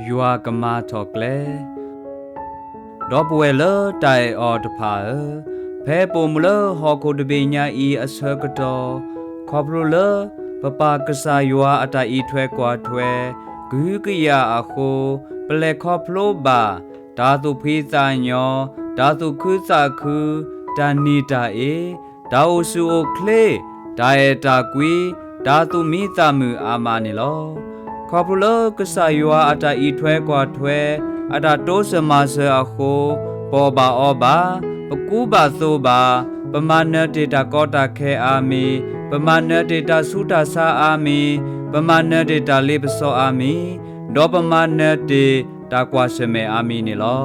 ယွၤကမၤထီၣ်ကျဲ. ဒီပုၢ်ဝဲၢ်လၢတၢ်အဲၣ်အီၤတဖၣ်ဧၢ, ဖဲပအိၣ်မူလၢဟီၣ်ခိၣ်တဘ့ၣ်ညါအံၤအဆၢကတီၢ်, ခီဖျိလၢပပၢ်ကစၢ်ယွၤအတၢ်အံးထွဲကွၢ်ထွဲ ကဟုကယာ်အဃိ, ပလဲၤခီဖျိဘၣ် တၢ်သူၣ်ဖှံသးညီ, တၢ်သူၣ်ခုသးခု, တၢ်နံၤတၢ်အ့, တၢ်အိၣ်ဆူၣ်အိၣ်ချ့, တၢ်အဲၣ်တၢ်ကွံ, တၢ်သူၣ်မံသးမုာ်အါမးန့ၣ်လီၤ. ခီဖျိလၢကစၢ်ယွၤအတၢ်အံးထွဲကွၢ်ထွဲ, အတၢ်တိစၢၤမၤစၢၤအဃိ, ပအီၣ်ဘၣ်အီဘၣ်, ပကူဘၣ်သိးဘၣ်, ပမၤနၢၤတ့ၢ်တၢ်ကီတၢ်ခဲအါမံၤ, ပမၤနၢၤတ့ၢ်တၢ်ဆူးတၢ်ဆါအါမံၤ, ပမၤနၢၤတ့ၢ်တၢ်လ့ပစီအါမံၤ, ဒီးပမၤနၢၤတ့ၢ်တၢ်ကွၢ်ဆၢၣ်မဲာ်အါမံၤန့ၣ်လီ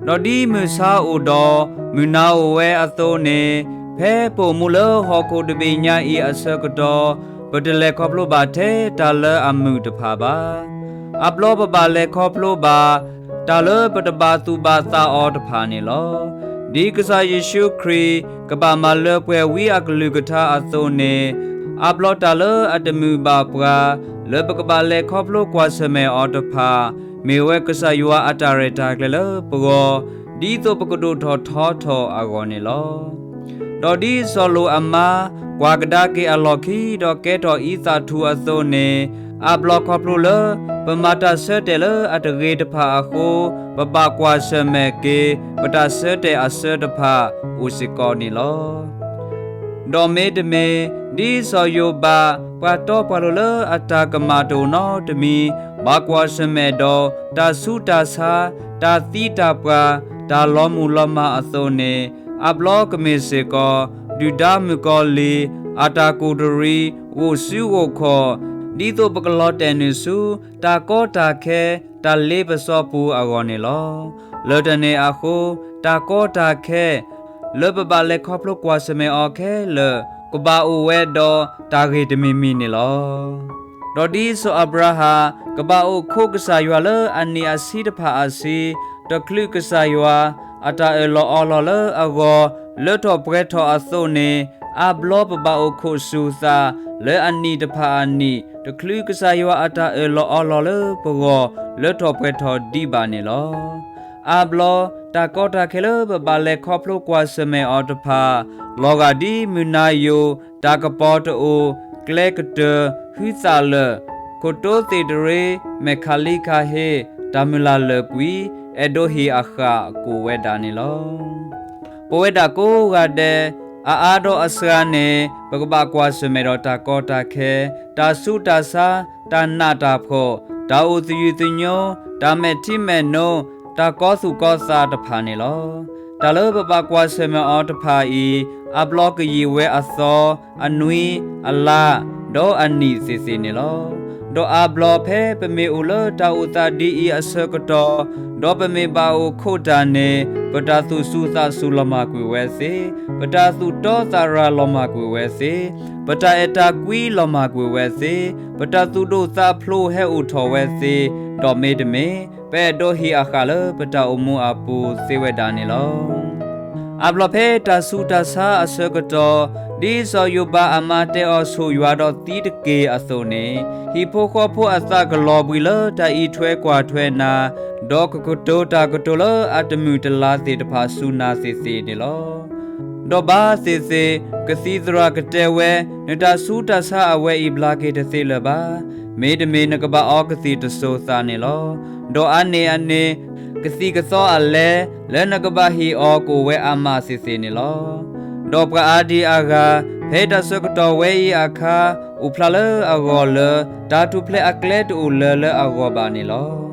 ၤ. ဒီးဒ်မုၢ်ဆါအိၣ်ဒီးမုၢ်နၤအိၣ်ဝဲအသိးန့ၣ်, ဖဲပအိၣ်မူလၢဟီၣ်ခိၣ်တဘ့ၣ်ညါအံၤအဆၢကတီၢ်, ပတလဲၤခီဖျိဘၣ်ထဲတၢ်လၢအမုာ်တဖၣ်ဘၣ်. အါဘျီပဘၣ်လဲၤခီဖျိဘၣ် တၢ်လၢပတဘၣ်သူၣ်ဘၣ်သးအီၤတဖၣ်န့ၣ်လီၤ. ဒ်ကစၢ်ယ့ၣ်ၡူးခရံာ်ကဘၣ်မၤလၢပှဲၤဝံအကလုၢ်ကထါအသိးန့ၣ်, အါဘျီတၢ်လၢအတမုာ်ဘၣ်ပှၤ လၢပကဘၣ်လဲၤခီဖျိကွၢ်ဆၢၣ်မဲာ်အီၤတဖၣ်, မ့ၢ်ဝဲကစၢ်ယွၤအတၢ်ရဲၣ်တၢ်ကျဲၤလၢပဂီၢ်, ဒ်သိးပကဒိၣ်ထီၣ်ထီထီၣ်အဂီၢ်န့ၣ်လီၤ. ဒီးဒ်စီၤလိာ်အမါ ကွၢ်ကဒါက့ၤအလီၢ်ခံ ဒီးကဲထီၣ်အံသၣ်ထူၣ်အသိးန့ၣ်, အါဘျီခီဖျိလၢ ပမၤတၢ်ဆၢတဲာ်လၢအတဂ့ၤတဖၣ်အဃိ, ပဘၣ်ကွၢ်ဆၢၣ်မဲာ်က့ၤ ပတၢ်ဆၢတဲာ်အဆၢတဖၣ်အိၣ်စ့ၢ်ကီးန့ၣ်လီၤ. ဒီးမ့တမ့ၢ် ဒ်စီၤယိၤဘး ပှၤတီပှၤလိၤလၢအတၢ်ကမၣ်တအိၣ်နီတမံၤ, ဘၣ်ကွၢ်ဆၢၣ်မဲာ်ဒီးတၢ်ဆူးတၢ်ဆါ, တၢ်သံတၢ်ပှၢ်, တၢ်လီၤမုၢ်လီၤမၢ်အသိးန့ၣ်, အါဘျီကမ့ၢ်စ့ၢ်ကီး ဒုၣ်ဒါမုၣ်ကီၤလံၢ် အတၢ်ကူၣ်တရံး, ဂိၢ်စုဂိၢ်ခီၣ်, ဒ်သိးပကလီၤတဲာ်နုာ်ဆူ တၢ်ကီတၢ်ခဲ တၢ်လ့ပစီပူၤအဂီၢ်န့ၣ်လီၤ. လၢတၢ်န့ၣ်အဃိ, တၢ်ကီတၢ်ခဲ လၢပဘၣ်လဲၤခီဖျိကွၢ်ဆၢၣ်မဲာ်အီၤခဲလၢာ်, ကဘၣ်အိၣ်ဝဲဒီးတၢ်ဂ့ၢ်တမံၤမံၤန့ၣ်လီၤ. ဒီးဒ်စီၤအၤဘြၤဟၣ် ကဘၣ်အိၣ်ခိးကစၢ်ယွၤလၢအနံၣ်အဆံတဖၣ်အဆံ, တချုးကစၢ်ယွၤ အတၢ်အၢၣ်လီၤအီလီၤလၢအဂီၢ် လၢထီၣ်ပှဲၤထီၣ်အသိးန့ၣ်, အါဘျီပဘၣ်အိၣ်ခိးဆူၣ်သး လၢအနံၣ်တဖၣ်အနံၣ် တချုးကစၢ်ယွၤအတၢ်အၢၣ်လီၤအီလီၤလၢပဂီၢ် လၢထီၣ်ပှဲၤထီၣ်ဒံးဘၣ်န့ၣ်လီၤ. အါဘျီ တၢ်ကီတၢ်ခဲလၢပဘၣ်လဲၤခီဖျိကွၢ်ဆၢၣ်မဲာ်အီၤတဖၣ်, လီၤဂာ်ဒ်မုၢ်နၤယိာ် တၢ်ကပီၤတအိၣ်, ကျဲကတၢၢ်, ဟုသၣ်လၢာ်, ခိၣ်တိသ့ၣ်တရ့, မဲာ်ခးလံခးဟ့, တၢ်မုၢ်လၢ်လၢာ်ကွံာ်, အဲၣ်ဒိးဟ့ၣ်အဃၣ်ကိးဝဲဒၣ်န့ၣ်လီၤ. ပဝဲဒၣ်ကိးဂၤဒဲး အအါဒီးအစှၤန့ၣ် ပကဘၣ်ကွၢ်ဆၢၣ်မဲာ်ဒီးတၢ်ကီတၢ်ခဲ, တၢ်ဆူးတၢ်ဆါ, တၢ်နးတၢ်ဖှီၣ်, တၢ်အိၣ်သယုၢ်သညိ, တၢ်မဲာ်ထံမဲာ်နိ, တၢ်ကီသူၣ်ကီသးတဖၣ်န့ၣ်လီၤ. တၢ်လၢပဘၣ်ကွၢ်ဆၢၣ်မဲာ်အီၤတဖၣ်အံၤ, အါဘျီကယံာ်ဝဲအသီ, အနွံ, အလါ, ဒီးအနံၣ်သ့ၣ်သ့ၣ်န့ၣ်လီၤ. ဒီးအါဘျီဖဲပမ့ၢ်အိၣ်လၢတၢ်အိၣ်သးဒ်အံၤအဆၢကတီၢ်, ဒီးပမ့ၢ်ဘၣ်အိၣ်ခိးတၢ်န့ၣ်, ပတၢ်သူၣ်စူၤသးစူၤလီၤမၢ်ကွံာ်ဝဲသ့, ပတၢ်သူၣ်တီသးရၤလီၤမၢ်ကွံာ်ဝဲသ့, ပတၢ်အဲၣ်တၢ်ကွံလီၤမၢ်ကွံာ်ဝဲသ့, ပတၢ်သူၣ်ဒိၣ်သးဖျိးဟဲအိၣ်ထီၣ်ဝဲသ့, ဒီးမ့တမ့ၢ် ပအဲၣ်ဒိးဟ့ၣ်အဃၣ်လၢပတၢ်အိၣ်မူအပူၤသ့ဝဲဒၣ်န့ၣ်လီၤ. အါဘျီဖဲတၢ်ဆူးတၢ်ဆါအဆၢကတီၢ်, ဒ်စီၤယိၤဘးအမါတဲအီၤဆိၣ်ယွၤဒီးသံတက့ၢ်အသိးန့ၣ်, ဟံၣ်ဖိဃီဖိအသးကလီၤဘှံးလၢတၢ်အံးထွဲကွၢ်ထွဲနၤ, ဒီးကကတိၤတၢ်ကတိၤလၢအတမုာ်တလၤသ့ၣ်တဖၣ်ဆူနၤသ့ၣ်သ့ၣ်န့ၣ်လီၤ. ဒီးဘၣ်သ့ၣ်သ့ၣ် ကသံၣ်သရၣ်ကတဲဝဲ, နတၢ်ဆူးတၢ်ဆါအဝဲအံၤဘျါက့ၤတသ့လၢၤဘၣ်. မ့တမ့ၢ်နကဘၣ်အီကသံၣ်တစိၤသးန့ၣ်လီၤ. ဒီးအါန့ၢ်အန့ၣ် ကသံၣ်ကသီအလဲ လၢနကဘၣ်ဟ့ၣ်အီၤကအိၣ်ဝဲအါမးသ့ၣ်သ့ၣ်န့ၣ်လီၤ. ဒီးပှၤအါဒံအါဂၤ, ဖဲတၢ်ဆၢကတီၢ်ဝဲအံၤအခါ, အိၣ်ဖျါလၢအဂီၢ်လၢ တၢ်ထူၣ်ဖျဲးအကျဲတအိၣ်လၢၤလၢအဂီၢ်ဘၣ်န့ၣ်လီၤ.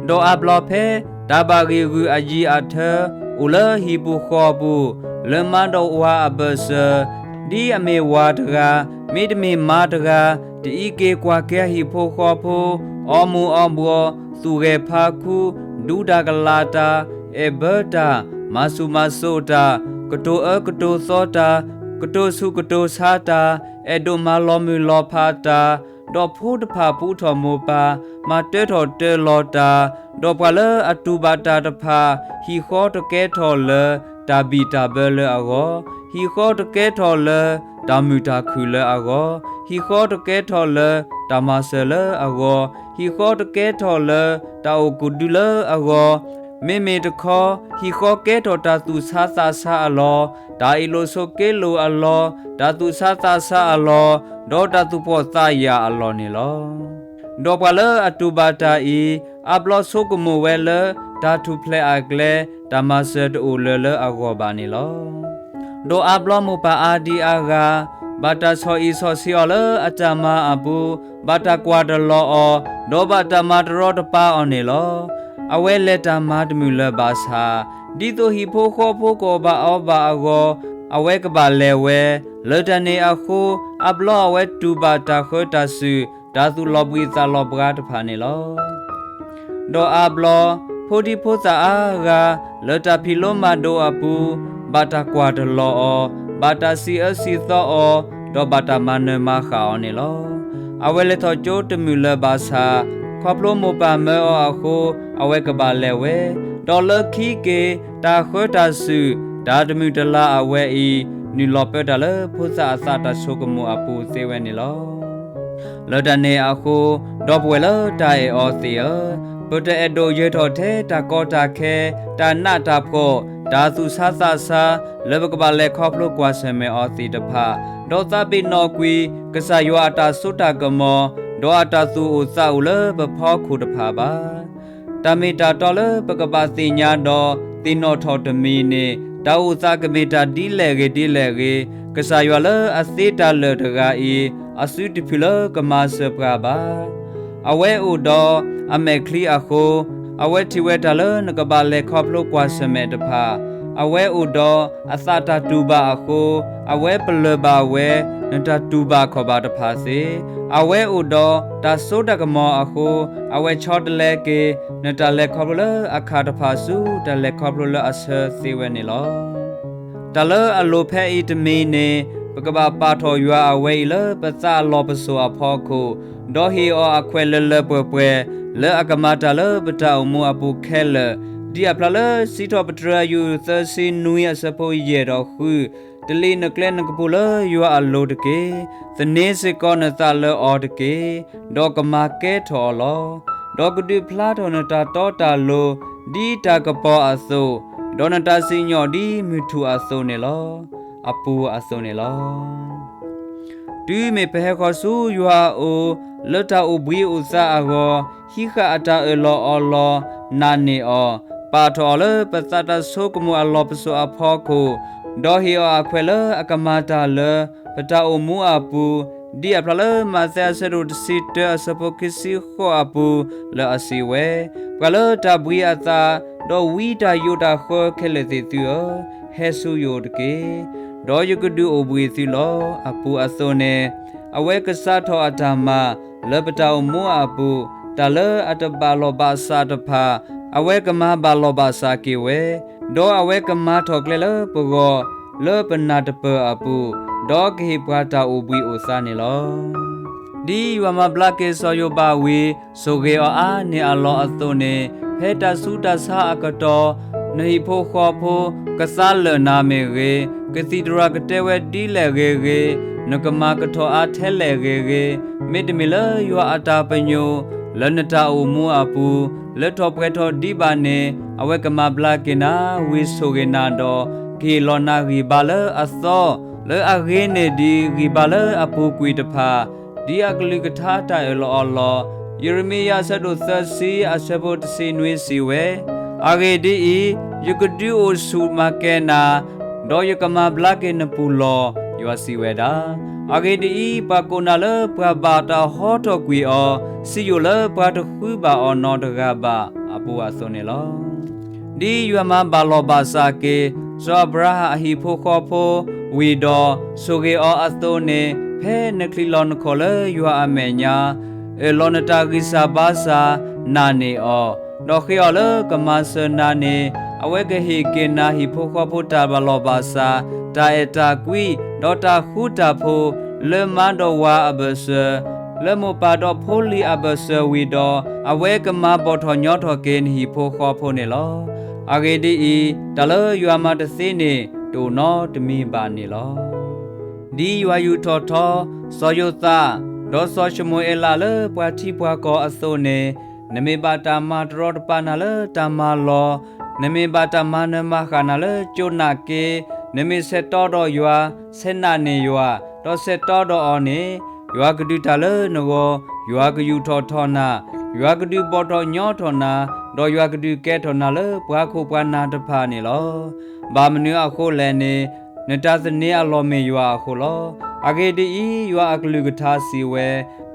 ဒီးအါဘျီဖဲ တၢ်ဘၣ်ဂံၢ်ဂုာ်အယံၤအထၢ အိၣ်လၢဟံၣ်ပူၤဃီပူၤ, လၢမါဒီးဝၤအဘၢၣ်စၢၤ, ဒ်အမ့ၢ်ဝၤတဂၤ, မ့တမ့ၢ်မါတဂၤ, တအံးက့ၤကွၢ်က့ၤအဟံၣ်ဖိဃီဖိ, အီမူၤအီဘှီး, သူၣ်ဂဲၤဖးခူ, ဒူတၢ်ကလာ်တၢ်, အဲၣ်ဘၢတၢ်, မၤဆူၣ်မၤစိးတၢ်, ကတိၤအၢကတိၤသီတၢ်, ကတိၤဆူၣ်ကတိၤဆါတၢ်, အဲၣ်ဒိးမၤလီၤမုၢ်လီၤဖးတၢ်, ဒီးဖိတဖၣ်ပူထီၣ်မိၢ်ပၢ်, မၤတၢထီၣ်တၢလီၤတၢ်, ဒီးပှၤလၢအတူၢ်ဘၣ်တၢ်တဖၣ် ဟံၣ်ဃီတကဲထီၣ်လၢ တၢ်ဘံၣ်တၢ်ဘၢလၢအဂီၢ်, ဟံၣ်ဃီတကဲထီၣ်လၢ တၢ်မုာ်တၢ်ခုၣ်လၢအဂီၢ်, ဟံၣ်ဃီတကဲထီၣ်လၢတၢ်မၤစၢၤလၢအဂီၢ်, ဟံၣ်ဃီတကဲထီၣ်လၢတၢ်အိၣ်ကူၣ်ဒူလၢအဂီၢ်, မ့မ့ၢ်တခီ ဟံၣ်ဃီကဲထီၣ်တၢ်သူၣ်ဆါသးဆါအလီၢ်, တၢ်အ့ၣ်လိာ်ဆိးက့လိာ်အလီၢ်, တၢ်သူၣ်ဆါသးဆါအလီၢ်, ဒီးတၢ်သူၣ်ဖှီၣ်သးယာ်အလီၢ်န့ၣ်လီၤ. ဒီးပှၤလၢအတူၢ်ဘၣ်တၢ်အံၤ, အါဘျီဆိကမိၣ်ဝဲလၢ တၢ်ထူၣ်ဖျဲးအကျဲ, တၢ်မၤစၢၤတအိၣ်လၢၤလၢအဂီၢ်ဘၣ်န့ၣ်လီၤ. ဒီးအါဘျီမိၢ်ပၢ်အါဒံအါဂၤ, ဘၣ်တၢ်ဆီၣ်အံၣ်ဆီၣ်ဆံးအီၤလၢအတၢ်မၤအပူၤ, ဘၣ်တၢ်ကွၢ်တလီၤအီၤ, ဒီးဘၣ်တၢ်မၤတရီတပါအီၤန့ၣ်လီၤ. အဝဲလဲၤတၢ်မၤတမုာ်လၢၤဘၣ်ဆၣ်, ဒ်သိးဟံၣ်ဖိဃီဖိကအီၣ်ဘၣ်အီဘၣ်အဂီၢ်, အဝဲကဘၣ်လဲၤဝဲ, လၢတၢ်န့ၣ်အဃိ, အါဘျီအဝဲတူၢ်ဘၣ်တၢ်ဃၢတၢ်စုာ်, တၢ်သူၣ်လီၤဘှံးသးလီၤဘှါတဖၣ်န့ၣ်လီၤ. ဒီးအါဘျီ, ဖိဒံဖိသၣ်အါဂၤ, လၢတၢ်ဖံးလိမၤဒိးအပူၤ, ဘၣ်တၢ်ကွၢ်တလီၤအီၤ, ဘၣ်တၢ်စံးအၢစံးသီအီၤ, ဒီးဘၣ်တၢ်မၤနၢၤမၤဃၣ်အီၤန့ၣ်လီၤ. အဝဲလဲၤထီၣ်ကၠိတမုာ်လၢၤဘၣ်ဆၣ်, ခီဖျိမိၢ်ပၢ်မၢအီၤအဃိ, အဝဲကဘၣ်လဲၤဝဲ, ဒီးလၢခံက့ၤ, တၢ်ဃၢတၢ်စုာ်, တၢ်တမုာ်တလၤအဝဲအံၤ, နုာ်လီၤပၢတၢ်လၢဖိသၣ်အသးတၢ်ဆိကမိၣ်အပူၤသ့ဝဲန့ၣ်လီၤ. လၢတၢ်န့ၣ်အဃိ, ဒီပုၢ်ဝဲၢ်လၢတၢ်အဲၣ်အီၤသ့ၣ်ဧၢ, ပတအဲၣ်ဒိးယၢၤထီၣ်ထဲတၢ်ကီတၢ်ခဲ, တၢ်နးတၢ်ဖှီၣ်, တၢ်သူၣ်ဆါသးဆါ, လၢပကဘၣ်လဲၤခီဖျိကွၢ်ဆၢၣ်မဲာ်အီၤသ့ၣ်တဖၣ်, ဒီးသးဘ့ၣ်နီၣ်ကွံာ် ကစၢ်ယွၤအတၢ်စိတၢ်ကမီၤ, ဒီးအတၢ်သူၣ်အိၣ်သးအိၣ်လၢပဖီခိၣ်တဖၣ်ဘၣ်. တၢ်မ့ၢ်တၢ်တီလၢပကဘၣ်သ့ၣ်ညါဒီး သ့ၣ်နီၣ်ထီၣ်တမံၤန့ၣ်, တၢ်အိၣ်သးကမ့ၢ်တၢ်ဒ်လဲၣ်ဂ့ၤဒ်လဲၣ်ဂ့ၤ, ကစၢ်ယွၤလၢအသ့တၢ်လၢာ်တဂၤအံၤ, အစုတဖုၣ်လၢကမၤစၢၤပှၤဘၣ်. အဝဲအိၣ်ဒီးအမဲာ်ချံအဃိ, အဝဲထံၣ်ဝဲတၢ်လၢနကဘၣ်လဲၤခီဖျိကွၢ်ဆၢၣ်မဲာ်တဖၣ်, အဝဲအိၣ်ဒီးအသးတၢ်တူၢ်ဘၣ်အဃိ, အဝဲပလၢၢ်ဘၣ်ဝဲ နတၢ်တူၢ်ဘၣ်ခီၣ်ဘၣ်တဖၣ်သ့, အဝဲအိၣ်ဒီးတၢ်စိတၢ်ကမီၤအဃိ, အဝဲဆီတလဲက့ၤ နတၢ်လဲၤခီဖျိလၢအခါတဖၣ်ဆူ တၢ်လဲၤခီဖျိလၢအဆၢသ့ဝဲန့ၣ်လီၤ. တၢ်လၢအလိၤဖဲအံၤတမံၤန့ၣ်, ပကဘၣ်ပာ်ထီၣ်ယွၤအဝဲအံၤလၢပသးအလီၢ်ပစိာ်အဖီခိၣ်, ဒီးဟ့ၣ်အီၤအခွဲးလၢလၢပှဲၤပှဲၤ, လၢအကမၤတၢ်လၢပတၢ်အိၣ်မူအပူၤခဲလၢာ်, ဒ်အဖျါလၢစံးထီၣ်ပတြၢၤအယူၢ်သၢဆံနွံအဆၢဖိယဲၢ်ဒီးဃု, တလံာ်နကျဲနကပူၤလၢယွၤအလိၤတက့ၢ်. သန့ၤစ့ၢ်ကီးနသးလၢအီၤတက့ၢ်, ဒီးကမၤကဲထီၣ်အီၤလီၤ. ဒီးကဒုးဖျါထီၣ်နတၢ်တီတၢ်လိၤ, ဒ်တၢ်ကပီၤအသိး, ဒီးနတၢ်စံၣ်ညီၣ်ဒ်မုၢ်ထူၣ်အသိးန့ၣ်လီၤ. အပူၤအသိးန့ၣ်လီၤ. တုၤမ့ၢ်ပဟဲဃီၤဆူယွၤအအိၣ်, လၢတၢ်အိၣ်ဘှံးအိၣ်သါအဂီၢ်, ဟံးဃာ်အတၢ်အၢၣ်လီၤအီလီၤ, နာ်န့ၢ်အီၤ, ပာ်ထီၣ်အီၤလၢပသးတၢ်ဆိကမိၣ်အလီၢ်ပစိာ်အဖီခိၣ်, ဒီးဟ့ၣ်အီၤအခွဲးလၢအကမၤတၢ်လၢ ပတၢ်အိၣ်မူအပူၤ, ဒ်အဖျါလၢမးသဲအဆၢဒိၣ်တဆံတၢအဆၢဖိခံဆံဃိးအပူၤ, လၢအစံးဝဲ, ပှၤလၢတၢ်ဘှံးအသး, ဒီးဝံတၢ်ယိးတၢ်ဃၢခဲလၢာ်သ့ၣ်သုဧၢ, ဟဲဆူယအိၣ်တက့ၢ်. ဒီးယကဒုးအိၣ်ဘှံးသုလီၤ. အပူၤအသိးန့ၣ်, အဝဲကစးထီၣ်အတၢ်မၤ လၢပတၢ်အိၣ်မူအပူၤ, တၢ်လၢအတဘၣ်လီၢ်ဘၣ်စးတဖၣ်, အဝဲကမၤဘၣ်လီၢ်ဘၣ်စးက့ၤဝဲ, ဒီးအဝဲကမၤထီၣ်ကျဲလၢပဂီၢ်, လၢပနၢ်တပၢၢ်အပူၤ, ဒီးကဟ့ၣ်ပှၤတၢ်အိၣ်ဘှံးအိၣ်သါန့ၣ်လီၤ. ဒ်ယွၤမၤဘျါက့ၤစီၤယိၤဘးဝံၤ ဆိၣ်ဂ့ၤအီၤအါန့ၢ်အလီၢ်အသိးန့ၣ်, ဖဲတၢ်ဆူးတၢ်ဆါအကတီၢ်, နဟံၣ်ဖိဃီဖိ ကသါလၢာ်နၤမ့ၢ်ဂ့ၤ, ကသံၣ်သရၣ်ကတဲဝဲဒ်လဲၣ်ဂ့ၤဂ့ၤ, နကမၤကထီၣ်အါထဲလဲၣ်ဂ့ၤဂ့ၤ, မ့တမ့ၢ်လၢယွၤအတၢ်ပညိၣ် လၢနတၢ်အိၣ်မူအပူၤ, လၢထီၣ်ပှဲၤထီၣ်ဒံးဘၣ်န့ၣ်, အဝဲကမၤဘျါက့ၤနၤ, ဝံဆိၣ်ဂ့ၤနၤဒီး ကဟ့ၣ်လီၤနၤဂံၢ်ဘါလၢအသီ, လၢအဂ့ၤန့ၢ်ဒံးဂံၢ်ဘါလၢအပူၤကွံာ်တဖၣ်, ဒ်အကလုၢ်ကထါတၢ်အၢၣ်လီၤအီလီၤ. ယံးရမံယၤအဆၢဒိၣ်သၢဆံအဆၢဖိတဆံနွံစံးဝဲ, အဂ့ၢ်ဒ်အံၤ, ယကဒုးအိၣ်ဆူၣ်မၤကဲနၤ, ဒီးယကမၤဘျါက့ၤနပူၤလီၢ်, ယွၤစံးဝဲဒၣ်. အဂ့ၢ်ဒ်အံၤ, ပှၤကိးနၤလၢပှၤဘၣ်တၢ်ဟီထီၣ်ကွံာ်အီၤ, စံယိၣ်လၢပှၤတဃုဘၣ်အီၤနီတဂၤဘၣ်, အပူၤအသိးန့ၣ်လီၤ. ဒ်ယွၤမၤဘၣ်လီၢ်ဘၣ်စးက့ၤ စီၤအၤဘြၤဟၣ်အဟံၣ်ဖိဃီဖိဝံၤဒီး ဆိၣ်ဂ့ၤအီၤအသိးန့ၣ်, ဖဲနချံးလီၤနခီၣ်လၢယွၤအမဲာ်ညါ, အၢၣ်လီၤနတၢ်ဂံၢ်စၢ်ဘါစၢ်, နာ်န့ၢ်အီၤ, ဒီးဃ့အီၤလၢကမၤစၢၤနၤန့ၣ်, အဝဲကဟ့ၣ်က့ၤနၤဟံၣ်ဖိဃီဖိတၢ်ဘၣ်လီၢ်ဘၣ်စး, တၢ်အဲၣ်တၢ်ကွံ, ဒီးတၢ်ဃူတၢ်ဖိး, လၢမါဒီးဝၤအဘၢၣ်စၢၤ, လၢမိၢ်ပၢ်ဒီးဖိလံၤအဘၢၣ်စၢၤဝံၤဒီး, အဝဲကမၤဘီၣ်ထီၣ်ညီထီၣ်က့ၤနဟံၣ်ဖိဃီဖိန့ၣ်လီၤ. အဂ့ၢ်ဒ်အံၤ, တၢ်လၢယွၤမၤတသ့န့ၣ် တအိၣ်နီတမံၤဘၣ်န့ၣ်လီၤ. ဒ်ယွၤယူာ်ထီၣ်ထီ စီၤယိၤသး ဒီးစီၤၡမူၤအ့လးလၢပှၤထံပှၤကီၢ်အသိးန့ၣ်, နမ့ၢ်ဘၣ်တၢ်မၤတရီတပါနၤလၢတၢ်မၤလီၢ်, နမ့ၢ်ဘၣ်တၢ်မၤနၢၤမၤဃၣ်နၤလၢကၠိနၢ်က့, နမ့ၢ်ဆဲးတီဒီးယွၤ, ဆဲးနာ်န့ၢ်ယွၤ, ဒီးဆဲးတီဒီးအီၤန့ၣ်, ယွၤကဒုးတၢ်လၢနဂီၢ်, ယွၤကယူာ်ထီၣ်ထီနၤ, ယွၤကဒုးဘီၣ်ထီၣ်ညီထီၣ်နၤ, ဒီးယွၤကဒုးကဲထီၣ်နၤလၢပှၤခိၣ်ပှၤနၢ်တဖၣ်န့ၣ်လီၤ. ဘၣ်မနုၤအဃိလဲၣ်န့ၣ်, နတၢ်သန့ၤအလီၢ်မ့ၢ်ယွၤအဃိလီၤ. အဂ့ၢ်ဒ်အံၤ, ယွၤအကလုၢ်ကထါစံးဝဲ,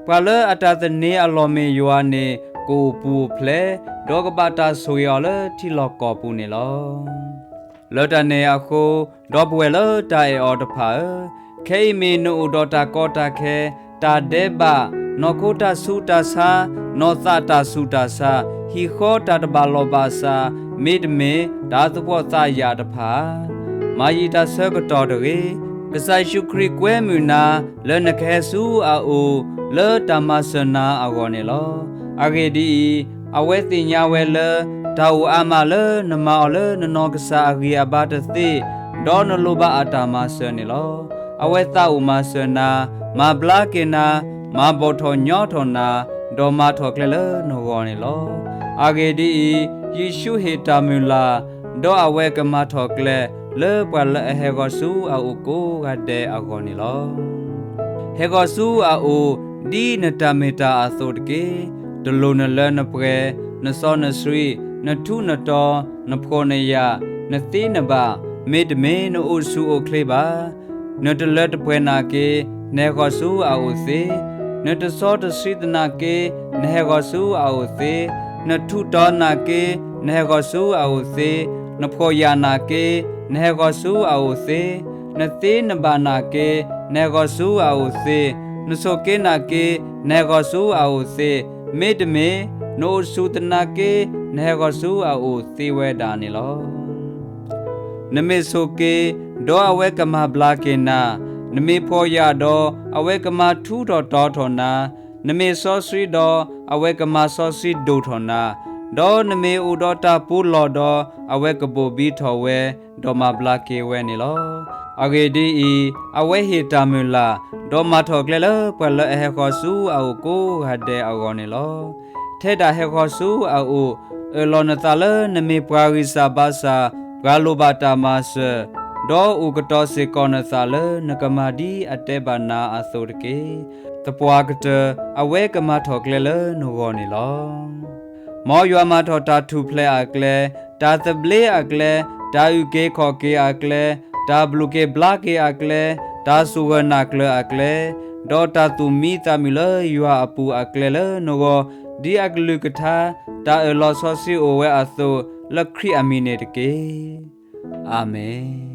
ပှၤလၢအတၢ်သန့ၤအလီၢ်မ့ၢ်ယွၤန့ၣ် ကအိၣ်ပူၤအိၣ်ဖျဲး, ဒီးကဘၣ်တၢ်ဆိၣ်ဂ့ၤအီၤလၢထံလီၢ်ကီၢ်ပူၤန့ၣ်လီၤ. လၢတၢ်န့ၣ်အဃိ, ဒီပုၢ်ဝဲၢ်လၢတၢ်အဲၣ်အီၤတဖၣ်ဧၢ, ခဲအံၤမ့ၢ်နအိၣ်ဒီးတၢ်ကီတၢ်ခဲ, တၢ်ဒဲးဘး, နီၢ်ခိတၢ်ဆူးတၢ်ဆါ, နီၢ်သးတၢ်ဆူးတၢ်ဆါ, ဟံၣ်ဃီတၢ်တဘၣ်လိာ်ဘၣ်စး, မ့တမ့ၢ်တၢ်သပှၢ်သးယာ်တဖၣ်ဧါ. မၤယံာ်တၢ်ဆၢကတီၢ်တဂ့ၤ. ကစၢ်ယ့ၣ်ၡူးခရံာ်ကွဲမုာ်နၤ လၢနကဟဲဆူအအိၣ် လၢတၢ်မၤစၢၤနၤအဂီၢ်န့ၣ်လီၤ. အဂ့ၢ်ဒ်အံၤ, အဝဲသ့ၣ်ညါဝဲလၢ တၢ်အိၣ်အါမးလၢနမၤအီၤလၢနနီၢ်ကစၢ်အဂံၢ်အဘါတသ့, ဒီးနလိၣ်ဘၣ်အတၢ်မၤစၢၤန့ၣ်လီၤ. အဝဲသးအိၣ်မၤစၢၤနၤ, မၤဘျါက့ၤနၤ, မၤဘီၣ်ထီၣ်ညီထီၣ်နၤ, ဒီးမၤထီၣ်ကျဲလၢနဂီၢ်န့ၣ်လီၤ. အဂ့ၢ်ဒ်အံၤ, ယ့ၣ်ၡူးဟ့ၣ်တၢ်မုၢ်လၢ်, ဒီးအဝဲကမၤထီၣ်ကျဲ လၢပှၤလၢအဟဲဃီၤဆူအအိၣ်ကိးဂၤဒဲးအဂီၢ်န့ၣ်လီၤ. ဟဲဃီၤဆူအအိၣ် ဒ်နတၢ်မ့ၢ်တၢ်အသိးတက့ၢ်. တလိၣ်နလၢနပှဲၤ, နစီနဆှံ, နထူးနတီၤ, နဖှီၣ်နယာ်, နသ့နဘၣ်, မ့တမ့ၢ်နအိၣ်ဆူၣ်အိၣ်ချ့ဘၣ်. နတလၢတပှဲၤနာ်က့, နဟဲဃီၤဆူအအိၣ်သ့, နတစီတဆှံသနာ်က့, နဟဲဃီၤဆူအအိၣ်သ့, နထူးတီၤနာ်က့, နဟဲဃီၤဆူအအိၣ်သ့, နဖှီၣ်ယာ်နာ်က့, နဟဲဃီၤဆူအအိၣ်သ့, နသ့နဘၣ်နာ်က့, နဟဲဃီၤဆူအအိၣ်သ့, နဆိးက့နာ်က့, နဟဲဃီၤဆူအအိၣ်သ့, မ့တမ့ၢ် နအိၣ်ဆူၣ်သနာ်က့, နဟဲဃီၤဆူအအိၣ်သ့ဝဲဒၣ်န့ၣ်လီၤ. နမ့ၢ်ဆိးက့, ဒီးအဝဲကမၤဘျါက့ၤနၤ, နမ့ၢ်ဖှီၣ်ယာ်ဒီး အဝဲကမၤထူးထီၣ်တီၤထီၣ်နၤ, နမ့ၢ်စီဆှံဒီး အဝဲကမၤစီဆှံဒိၣ်ထီၣ်နၤ, ဒီးနမ့ၢ်အိၣ်ဒီးတၢ်ပူၤလီၢ်ဒီး အဝဲကဘိၣ်ဘံထီၣ်ဝဲ, ဒီးမၤဘျါက့ၤဝဲန့ၣ်လီၤ. အဂ့ၢ်ဒ်အံၤ, အဝဲဟ့ၣ်တၢ်မုၢ်လၢ်, ဒီးမၤထီၣ်ကျဲလၢပှၤလၢအဟဲဃီၤဆူအအိၣ်ကိးဂၤဒဲးအဂီၢ်န့ၣ်လီၤ. ထဲဒၣ်ဟဲဃီၤဆူအအိၣ်, အၢၣ်လီၤနသးလၢနမ့ၢ်ပှၤဂံၢ်စၢ်ဘါစၢ်, ပှၤလိၣ်ဘၣ်တၢ်မၤစၢၤ, ဒီးအိၣ်ကတီၤစ့ၢ်ကီးနသးလၢနကမၤဒ်အတဲဘၣ်နၤအသိးတက့ၢ်. သပှၢ်ကတၢၢ် အဝဲကမၤထီၣ်ကျဲလၢနဂီၢ်န့ၣ်လီၤ. မ်ယွၤမၤထီၣ်တၢ်ထူၣ်ဖျဲးအကျဲ, တၢ်သဘျ့အကျဲ, တၢ်အုၣ်က့ၤခီၣ်က့ၤအကျဲ, တၢ်ဘျုးက့ၤဘျါက့ၤအကျဲ, တၢ်ဆိၣ်ဂၢၢ်နၢ်ကျၢၤအကျဲ, ဒီးတၢ်သူၣ်မံသးမုာ်လၢယွၤအပူၤအကျဲလၢနဂီၢ်, ဒ်အကလုၢ်ကထါ တၢ်အၢၣ်လီၤစီဆှံအိၣ်ဝဲအသိး, လၢခရံာ်အမံၤန့ၣ်တက့ၢ်. အၤမ့ၣ်.